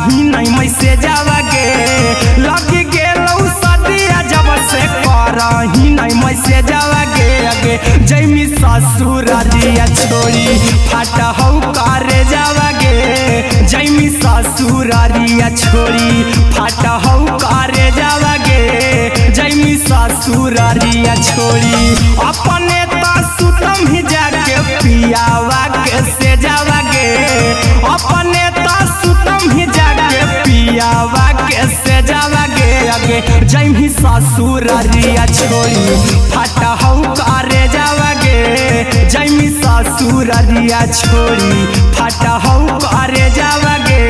करही नहीं मैसेज गे। लग गेलौ सदिया जब से करही नहीं मैसेज गे गे। जैमी ससुररिया छोड़ी फाटा हौ करे जावा गे। जैमी ससुररिया छोड़ी फाटा हौ करे जावा गे। जैमी ससुररिया छोड़ी अपने त सुतम ही जाके पियावा के से जावा गे। अपने त सुतम ही जाके पियावा के से जावा गे गे। जैमी ससुररिया छोड़ी फाटा हौ करे जावा गे। जैमी ससुररिया छोड़ी फाटा हौ करे जावा गे।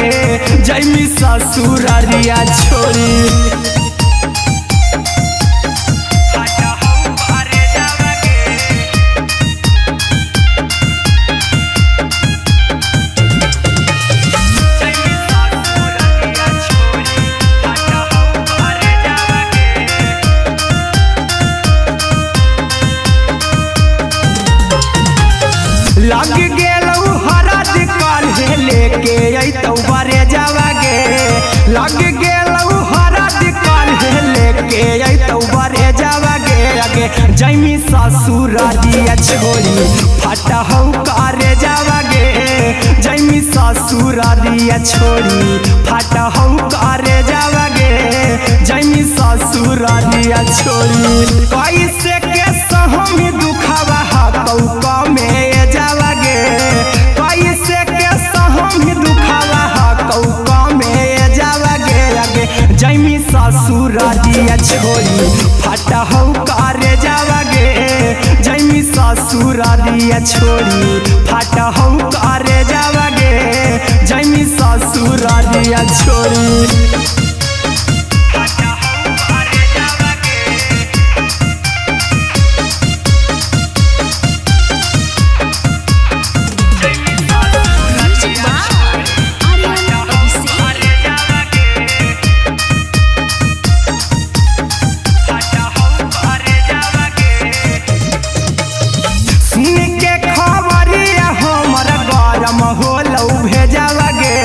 जैमी ससुररिया छोड़ी फाटा हौ करे जावा गे। जैमी ससुररिया छोड़ी फाटा हौ करे जावा गे। लग गेलौ हरद काल्हे लेके अइतौ बरे जावा गे। लग गेलौ हरद काल्हे लेके अइतौ बरे जावा गे गे। जैमी ससुररिया छोड़ी फाटा हौ करे जावा गे। जैमी ससुररिया छोड़ी फाटा हौ करे जावा गे। जैमी ससुररिया छोड़ी कैसे के सहमी दुखावा हकौ कमे जावा गे। कैसे के सहमी दुखावा हकौ कमे जावा गे गे। जैमी ससुररिया छोड़ी फाटा हौ करे जावा गे। जैमी ससुररिया छोड़ी फाटा हौ करे जावा गे। जैमी ससुररिया छोड़ी फाटा हौ करे जावा गे। Music by Aryan Abhishek. सुन के खबरिया हमर गरम होलौ भेजावा गे।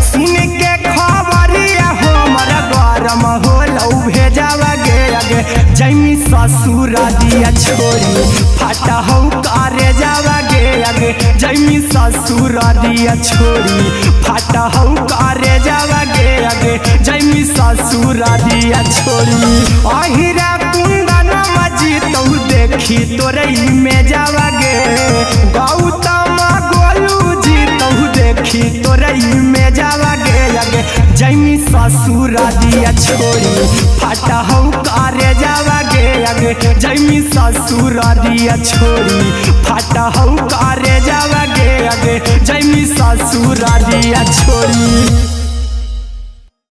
सुन के खबरिया हमर गरम होलौ भेजावा गे गे। जैमी ससुररिया छोड़ी फाटा हौ करे जावा गे गे। जैमी ससुररिया छोड़ी फाटा हौ करे जावा गे गे। जैमी ससुररिया छोड़ी अहिरा कुंदन मजी तौ देखी तोरई में जावा गे। गौतम गोलू जी तौ देखी तोरई में जावा गे गे। जैमी ससुररिया छोड़ी फाटा हौ करे जावा गे गे। जैमी ससुररिया छोड़ी फाटा हौ करे जावा गे गे। जैमी ससुररिया छोड़ी।